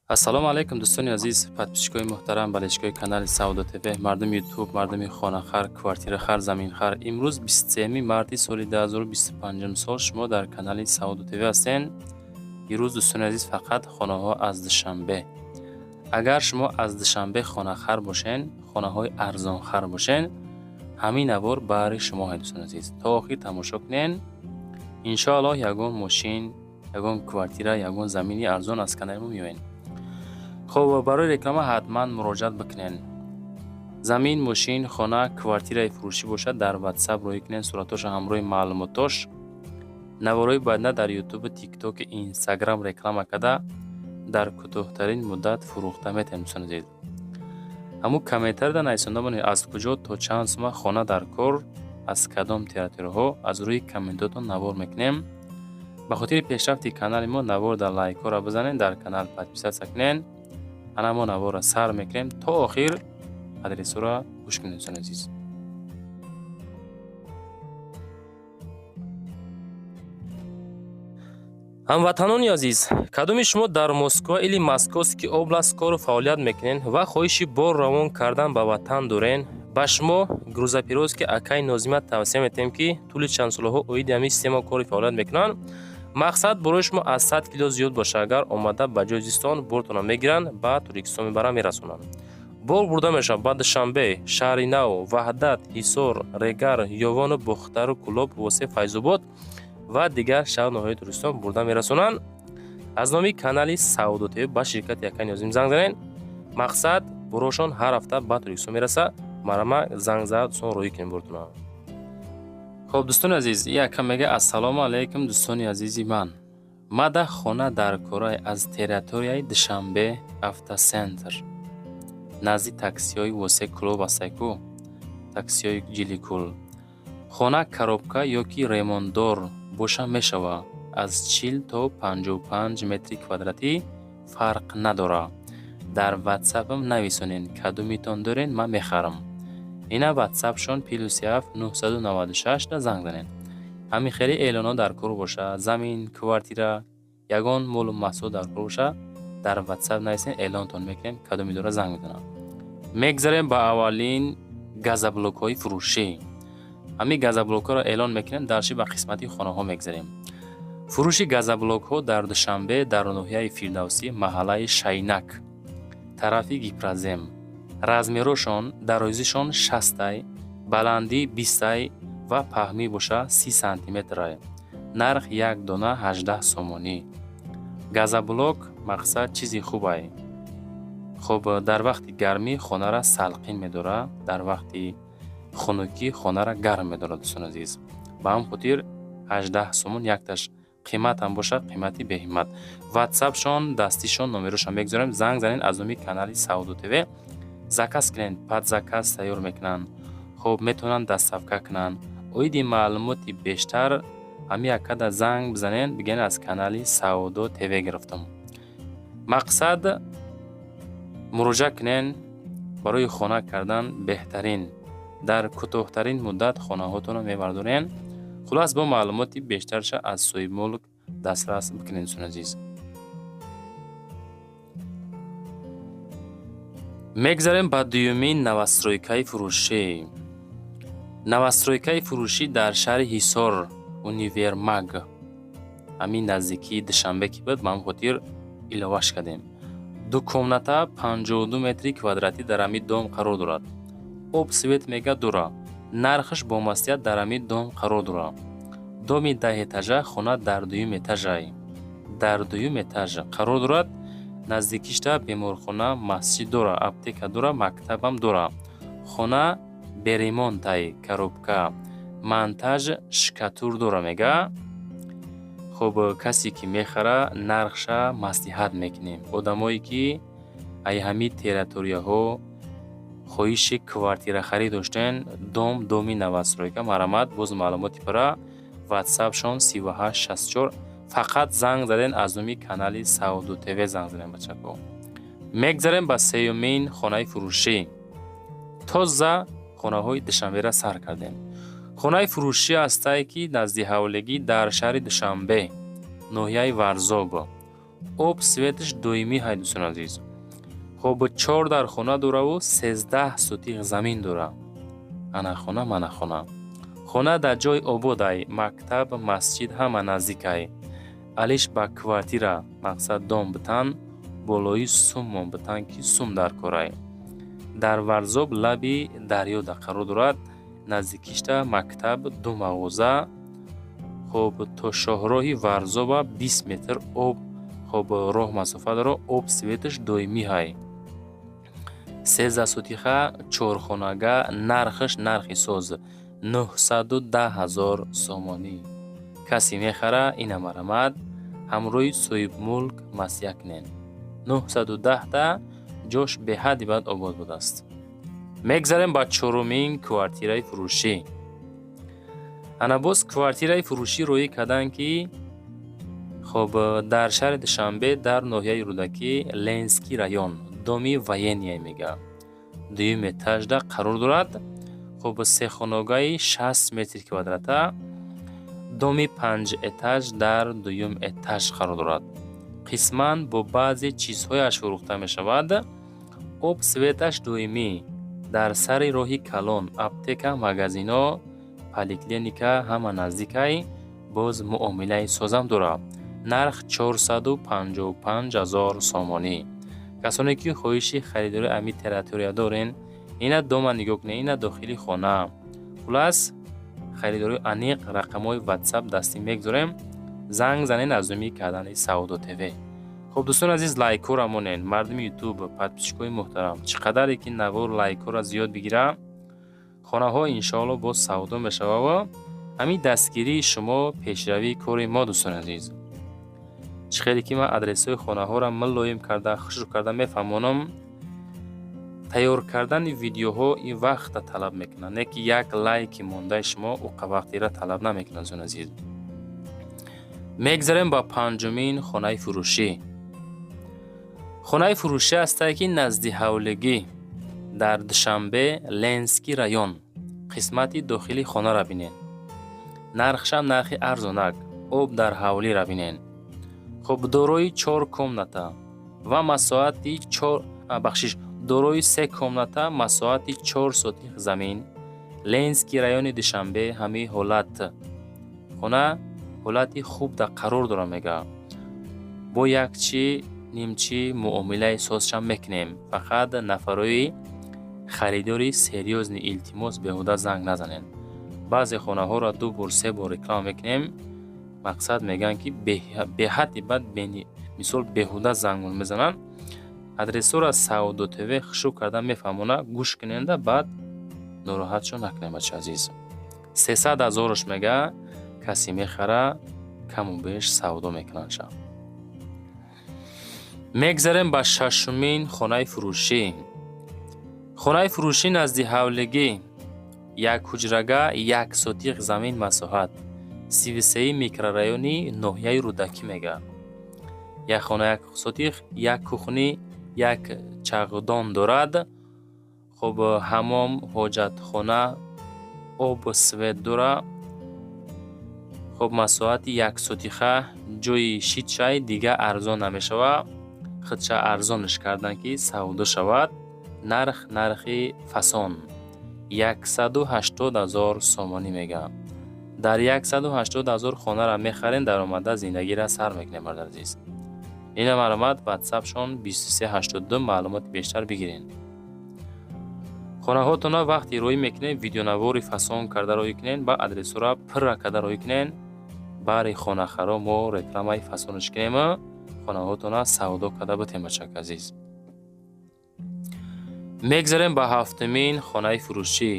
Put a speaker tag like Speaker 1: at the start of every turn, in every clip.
Speaker 1: Ассалому алайкум, дӯстони азиз, подписчикои муҳтарам, болельщикои канали Савдо ТВ, мардуми Ютуб, мардуми хонахар, квартирахар, заминхар. Имрӯз 23 марти соли 2025 сол, шумо дар канали Савдо ТВ ҳастен. Ирӯз, дӯстони азиз, фақат хонаҳо аз Душанбе. Агар шумо аз Душанбе хонахар бошен, хонаҳои арзонхар бошен, ҳамин навор баҳри шумо ҳай, дӯстони азиз. То охир тамошо кунен. Иншоаллоҳ, ягон мошин, ягон квартира, ягон замини арзон аз канали мо меоен. Хоб, барои реклама ҳатман муроҷиат бикунен. Замин, мошин, хона, квартираи фурӯшӣ бошад, дар Ватсап роҳӣ кунен суратоша ҳамроҳи маълумотош. Наворҳои баъдина дар Ютубу, Тиктоку, Инстаграм реклама карда, дар кӯтоҳтарин муддат фурӯхта метавонем, дӯстони азиз. Ҳамун комментарияда нависонда монед, аз куҷо, то чанд сума хона дар кор, аз кадом территорияҳо. Аз рӯи комментотон навор мекунем. Ба хотири пешрафти канали мо навор дар лайкҳоро бизанед, дар канал подписаться кунед. Ана, мо наворро сар мекунем, то охир адресҳоро гӯш кунед, дӯстони азиз. Ҳамватанони азиз, кадоми шумо дар Москва или Московский область кору фаъолият мекунед ва хоҳиши бор равон кардан ба ватан дорен, ба шумо грузоперевозки акаи Нозима тавсия метиҳем, ки тӯли чанд солаҳо оиди ҳамин система кори фаъолият мекунанд. Мақсад, борои шумо аз 100 кило зиёд бошад, агар омада ба ҷои зистон бортонро мегиранд, ба Тоҷикистон мебаранд, мерасонанд. Бор бурда мешавад ба Душанбе, Шаҳри Нав, Ваҳдат, Ҳисор, Регар, Ёвону Бохтару, Кӯлоб, Восе, Файзобод ва дигар шаҳру ноҳияи Тоҷикистон бурда мерасонанд. Аз номи канали Савдо ТВ ба ширкати акаи Нозим занг занед. Мақсад, борошон ҳар ҳафта ба Тоҷикистон мерасад. Марама, занг зад, дӯстон, роҳӣ кунем бортона. Хоб, дӯстони азиз, яка мега: «Ассалому алайкум, дӯстони азизи ман. Мада хона дар корай аз территорияи Душанбе, Автоцентр, назди таксиҳои Восе, Кӯлоб астайку, таксиҳои Ҷиликул. Хона коробка ё ки ремонтдор боша мешавад. Аз 40 то 55 метри квадратӣ, фарқ надорад. Дар ватсапам нависонед, кадомитон доред, ман мехарам». Ина ватсапшон +7 996 да занг занед. Ҳамин хеле эълонҳо дар кор бошад, замин, квартира, ягон молу маҳсулот дар кор бошад, дар ватсап нависед, эълонтон мекунем, кадоми дора, занг мезанам. Мегзарем ба аввалин газоблокҳои фурӯшӣ. Ҳамин газоблокҳоро эълон мекунем, дарши ба қисмати хонаҳо мегзарем. Фурӯши газоблокҳо дар Душанбе, дар ноҳияи Фирдавсӣ, маҳаллаи Шайнак, тарафи Гипрозем. Размерошон: дарозишон 60-ай, баландӣ 20-ай ва паҳмӣ боша 30 сантиметрай. Нарх як дона 18 сомонӣ. Газоблок, мақсад, чизи хубай. Хоб, дар вақти гармӣ хонара салқин медорад, дар вақти хунукӣ хонара гарм медорад, дӯстони азиз. Ба ҳамин хотир 18 сомон якташ. Қиматам бошад, қимати беҳиммат. Ватсапшон, дастишон, номерошон мегузорем, занг занед, аз номи канали Савдо ТВ заказ кунед, под заказ тайёр мекунанд. Хоб, метавонанд доставка кунанд. Оиди маълумоти бештар ҳамин яккада занг бизанед, бигӯед, аз канали Савдо ТВ гирифтам. Мақсад, муроҷиат кунед, барои хона кардан беҳтарин, дар кӯтоҳтарин муддат хонаҳотонро мебардорен. Хулас, бо маълумоти бештарша аз соҳибмулк дастрас бикунед, дӯстони азиз. Мегзарем ба дуюмин новостройкаи фурӯшӣ. Новостройкаи фурӯшӣ дар шаҳри Ҳисор, Универмаг, ҳамин наздикии Душанбе ки буд, ба ҳамин хотир иловаш кардем. Ду комната, 52 метри квадратӣ дар ҳамин дом қарор дорад. Об, свет, мега, дора. Нархаш бо маслиҳат. Дар ҳамин дом қарор дорад. Доми 10 этажа, хона дар дуюм этажай, дар дуюм этаж қарор дорад. Наздикишта беморхона, масҷид дора, аптека дора, мактабам дора. Хона бе ремонтай, коробка, монтаж штукатур дора, мега. Хуб, касе ки мехара, нархша маслиҳат мекунем. Одамое ки ай ҳамин территорияҳо хоҳиши квартирахарӣ доштен, дом, доми новостройка, марҳамат. Боз маълумоти пурра ватсапшон 3864. Фақат занг заден, аз номи канали Савдо ТВ занг задем, бачако. Мегзарем ба сеюмин хонаи фурӯшӣ. Тоза хонаҳои Душанбера сар кардем. Хонаи фурӯшӣ ҳастае, ки назди ҳавлигӣ, дар шаҳри Душанбе, ноҳияи Варзоб. Об, светаш доимӣ ҳай, дӯстони азиз. Хоб, чор дар хона дораву 13 сотих замин дора. Ана хона, мана хона. Хона дар ҷои ободай, мактаб, масҷид ҳама наздикай. Алиш ба квартира, мақсад дом битан, болои суммон битан, ки сум дар корай. Дар Варзоб, лаби дарёда қарор дорад. Наздикишта мактаб, ду мағоза. Хоб, то шоҳроҳи Варзоба 20 метр об, хоб, роҳ масофа дора. Об, светаш доимӣ ҳай. 13 сотиха, чорхонага, нархаш нархи соз, 910 000 сомонӣ. Касе мехара, ина марамад, ҳамроҳи соҳибмулк маслиҳат кунед. 910-та ҷош беҳадди бад обод будааст. Мегзарем ба чорумин квартираи фурӯшӣ. Ана, боз квартираи фурӯшӣ роӣ карданд, ки хоб, дар шаҳри Душанбе, дар ноҳияи Рӯдакӣ, Ленинский район, доми военный мега, дуюм этажда қарор дорад. Хоб, сехонагаи 60 метри квадрата, доми панҷ этаж, дар дуюм этаж қарор дорад. Қисман бо баъзе чизҳояш фурӯхта мешавад. Об, светаш доимӣ, дар сари роҳи калон, аптека, магазино, поликлиника ҳама наздикай. Боз муомилаи созам дорад. Нарх 455 000 сомонӣ. Касоне ки хоҳиши харидории ами территория дорен, ина дома нигоҳ кунед, ина дохили хона. Хулас, харидории аниқ, рақамҳои Ватсап дастӣ мегузорем, занг занед аз номи кардани Савдо ТВ. Хуб, дӯстони азиз, лайкҳоро монед. Мардуми Ютуб, подписчикои муҳтарам, чӣ қадаре ки навор лайкҳоро зиёд бигира, хонаҳо иншоалло боз савдо мешавад. Ҳамин дастгирии шумо пешравии кори мо, дӯстони азиз. Чӣ хеле ки ман адресҳои хонаҳоро мулоим карда, хушрӯ карда мефаҳмонам, тайёр кардани видеоҳо ин вақта талаб мекунад, не ки як лайки мондаи шумо уқа вақтира талаб намекунад, дӯстони азиз. Мегзарем ба панҷумин хонаи фурӯшӣ. Хонаи фурӯшӣ ҳастае, ки назди ҳавлигӣ, дар Душанбе, Ленинский район. Қисмати дохили хонаро бинед. Нархшам нархи арзонак. Об дар ҳавлиро бинед. Хуб, дорои чор комната ва масоҳати чор, бахшиш, дорои се комната, масоҳати 4 сотих замин, Ленинский райони Душанбе. Ҳамин ҳолат хона ҳолати хуб дар қарор дорад, мега. Бо якчи нимчи муомилаи созшам мекунем. Фақат нафарои харидори серьёзный, илтимос, беҳуда занг назанед. Баъзе хонаҳоро ду бор, се бор реклама мекунем, мақсад мегӯянд, ки беҳадди бад, мисол, беҳуда зангон мезананд. Адресҳоро Савдо ТВ хушрӯ карда мефаҳмонад, гӯш куненда, баъд нороҳатшон накунед, бача азиз. 300 000-ш мега, касе мехара, каму беш савдо мекунанд ша. Мегзарем ба шашумин хонаи фурӯшӣ. Хонаи фурӯшӣ назди ҳавлигӣ, як ҳуҷрага, як сотиқ замин масоҳат, 33 микрорайони ноҳияи Рӯдакӣ мега. Як хона, як сотиқ, як кухни, як чағдон дорад. Хуб, ҳамом, ҳоҷатхона, об, свет дора. Хуб, масоҳати як сотиха, ҷои шитшай дига арзон намешавад. Худша арзонаш карданд, ки савдо шавад. Нарх нархи фасон, 180 000 сомонӣ мегӯям. Дар 180 000 хонаро мехарем, даромада зиндагиро сар мекунем, бародари азиз. Ина маълумот, ватсапшон 2382, маълумоти бештар бигиред. Хонаҳотонро вақте роӣ мекунед, видеонавори фасон карда роӣ кунед, ба адресҳоро пурра карда роӣ кунед. Баъри хонахаро мо рекламаи фасонаш кунем, хонаҳотонро савдо карда битем, бачаки азиз. Мегзарем ба ҳафтумин хонаи фурӯшӣ.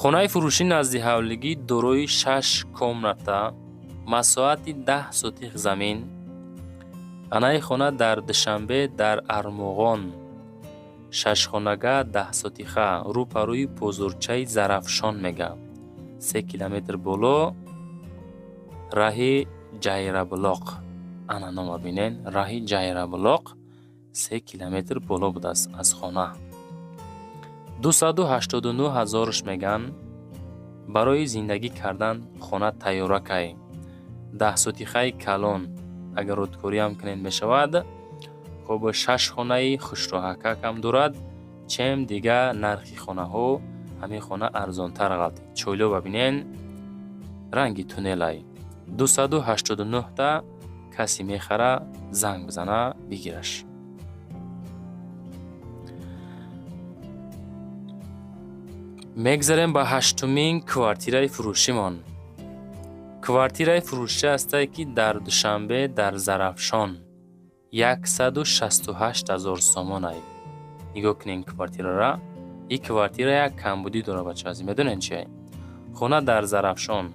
Speaker 1: Хонаи фурӯшӣ назди ҳавлигӣ, дорои шаш комната, масоҳати 10 сотих замин. Анаи хона дар Душанбе, дар Армуғон, шашхонага, 10-сотиха, рӯ ба рӯи бозорчаи Зарафшон мега, 3 километр боло, раҳи Ҷайрабулоқ. Ана нома бинен, раҳи Ҷайрабулоқ, 3 километр боло будааст аз хона. 289 ҳазорш меган. Барои зиндагӣ кардан хона тайёракай. 10-сотихаи калон. Огородкориам кунен, мешавад. Хоб, шаш хонаи хушроҳакакам дорад. Чем дига нархи хонаҳо, ҳамин хона арзонтар ғалтид. Чойло бинен, ранги туннелай. 289-та касе мехара, занг бизана, бигираш. Мегзарем ба ҳаштумин квартираи фурӯшимон. Квартираи фурӯшӣ ҳастае, ки дар Душанбе, дар Зарафшон, 168 000 сомонай. Нигоҳ кунед квартирара. Ин квартира як камбудӣ дорад, бачаазӣ, медонед чи? Хона дар Зарафшон,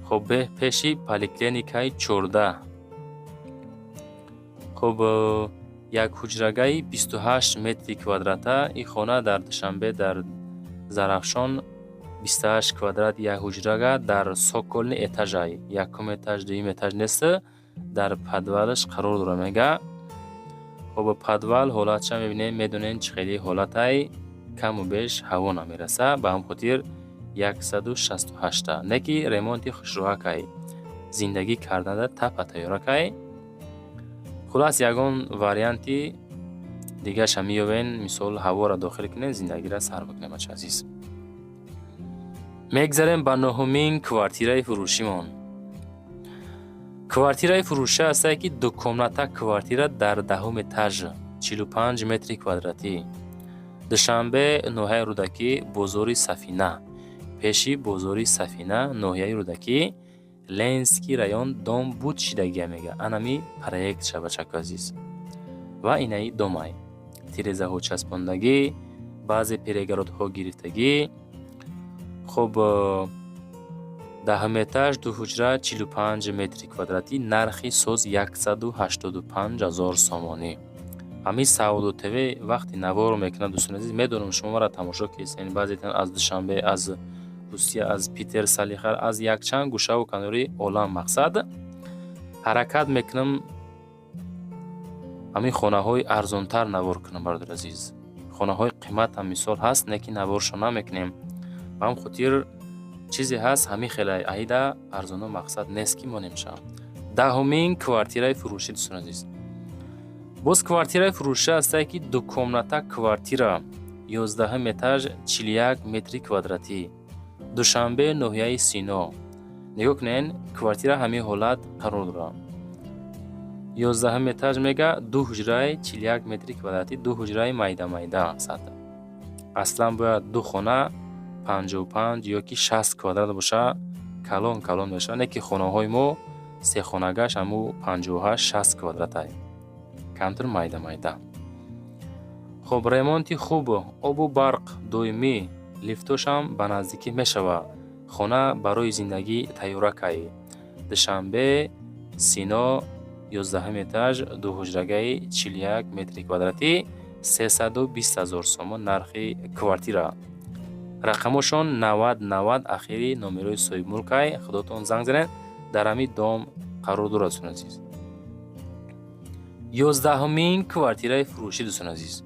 Speaker 1: хоб, пеши поликлиникаи 14. Хоб, як ҳуҷрагаи 28 метри квадрата. Ин хона дар Душанбе, дар Зарафшон, 28 квадрат, як ҳуҷрага, дар цокольный этажай, якум этаж, дуюм этаж нест, дар подвалаш қарор дорад, мега. Хоб, подвал ҳолатша мебинем, медонем, чӣ хели ҳолатай, каму беш ҳаво намераса. Ба ҳам хотир 168-та, не ки ремонти хушроҳакай, зиндагӣ карданда тапа тайёракай. Хулас, ягон варианти дигаша меёбен, мисол, ҳаворо дохил кунем, зиндагиро сар бикунем, бача азиз. Мегзарем ба нуҳумин квартираи фурӯшимон. Квартираи фурӯшӣ ҳастае, ки дукомната квартира дар 10-ум этаж, 45 метри квадратӣ, Душанбе, ноҳияи Рӯдакӣ, бозори Сафина, пеши бозори Сафина, ноҳияи Рӯдакӣ, Ленинский район, дом буд шидагия, мега. Анами проект ша, бачаку азиз, ва инаи домай, тирезаҳо часпондагӣ, баъзе перегородҳо гирифтагӣ. Хоб, 10-ум этаж, ду ҳуҷра, 45 метри квадратӣ, нархи соз 185 000 сомонӣ. Ҳамин Савдо ТВ вақти наворо мекунад, дӯстони азиз, медонам, шумо маро тамошо кардед, баъзетон аз Душанбе, аз Русия, аз Питер, Салихар, аз якчанд гӯшаву канори олам. Мақсад, ҳаракат мекунам, ҳамин хонаҳои арзонтар навор кунам, бародари азиз. Хонаҳои қиматам, мисол, ҳаст, не ки наворшо намекунем. Ба ҳам хотир чизе ҳаст, ҳамин хеле аида арзоно мақсад нест, ки монем шавам. 10-умин квартираи фурӯшӣ, дӯстони азиз. Боз квартираи фурӯшӣ ҳастае, ки дукомната квартира, 11-ум этаж, 41 метри квадратӣ, Душанбе, ноҳияи Сино. Нигоҳ кунед, квартира ҳамин ҳолат қарор дорад. 11-ум этаж, мега, ду ҳуҷраи 41 метри квадратӣ, ду ҳуҷраи майда майда. Мақсад, аслан бояд ду хона 55 ё ки 60 квадрат боша, калон калон мешавад, не ки хонаҳои мо сехонагаш ҳаму 58, 60 квадратай, камтар, майда майда. Хоб, ремонти хуб, обу барқ доимӣ, лифтошам ба наздикӣ мешавад. Хона барои зиндагӣ тайёракай. Душанбе, Сино, 11-ум этаж, дуҳуҷрагаи 41 метри квадратӣ, 320 000 сомон нархи квартира. Рақамошон 90 90 ахири номерои соҳибмулкай, худотон занг занед. Дар ҳамин дом қарор дорад, дӯстони азиз. 11-умин квартираи фурӯшӣ, дӯстони азиз.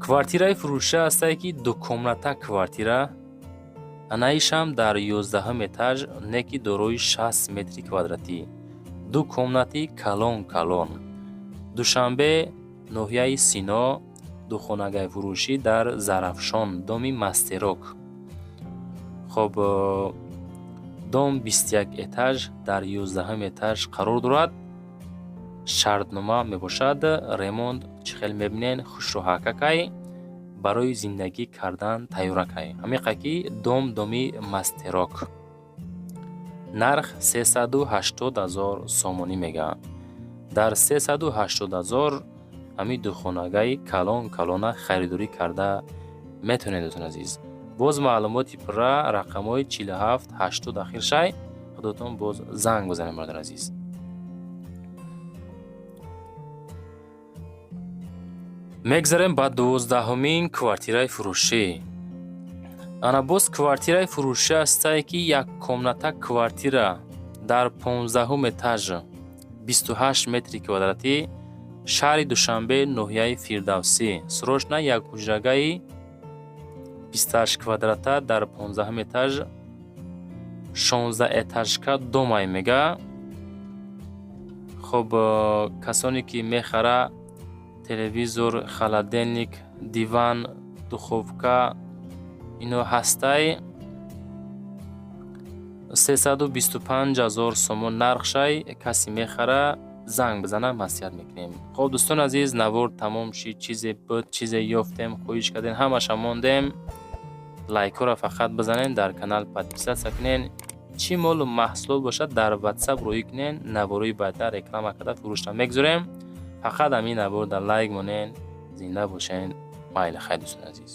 Speaker 1: Квартираи фурӯшӣ ҳастае, ки дукомната квартира, анаишам дар 11-ум этаж, не ки дорои 60 метри квадратӣ, ду комнати калон калон, Душанбе, ноҳияи Сино, духонагаи фурӯшӣ дар Зарафшон, доми Мастерок. Хоб, дом 21 этаж, дар 11-ум этаж қарор дорад. Шартнома мебошад. Ремонт чӣ хел мебинен, хушроҳакакай, барои зиндагӣ кардан тайёракай. Ҳамиқа ки дом доми Мастерок, нарх 380 000 сомонӣ мега. Дар 380 000 ҳамин духонагаи калон калона харидорӣ карда метавонед, дӯстони азиз. Боз маълумоти пурра рақамҳои 47 80 ахир шай, худотон боз занг бизанед, бародари азиз. Мегзарем ба 12-умин квартираи фурӯшӣ. Ана боз квартираи фурӯшӣ ҳастае, ки яккомната квартира дар 15-ум этаж, 28 метри квадратӣ, шаҳри Душанбе, ноҳияи Фирдавсӣ. Срочно як ҳуҷрагаи 28 квадрата дар 15-ум этаж. 16 этажка домай мега. Хуб, касоне ки мехара, телевизор, холодильник, диван, духовка ино ҳастай. 325 000 сомон нархшай. Касе мехара, занг бизана, маслиҳат мекунем. Хуб, дӯстони азиз, навор тамом шид. Чизе буд, чизе ёфтем, хоҳиш кардем, ҳамаша мондем. Лайкҳоро фақат бизанен, дар канал подписаться кунен. Чӣ молу маҳсулот бошад, дар Ватсап рӯӣ кунен. Наворои баъдтар реклама карда фурӯшта мегузорем. Фақат ҳамин наворда лайк монен. Зинда бошен. Майли, хайр, дӯстони азиз.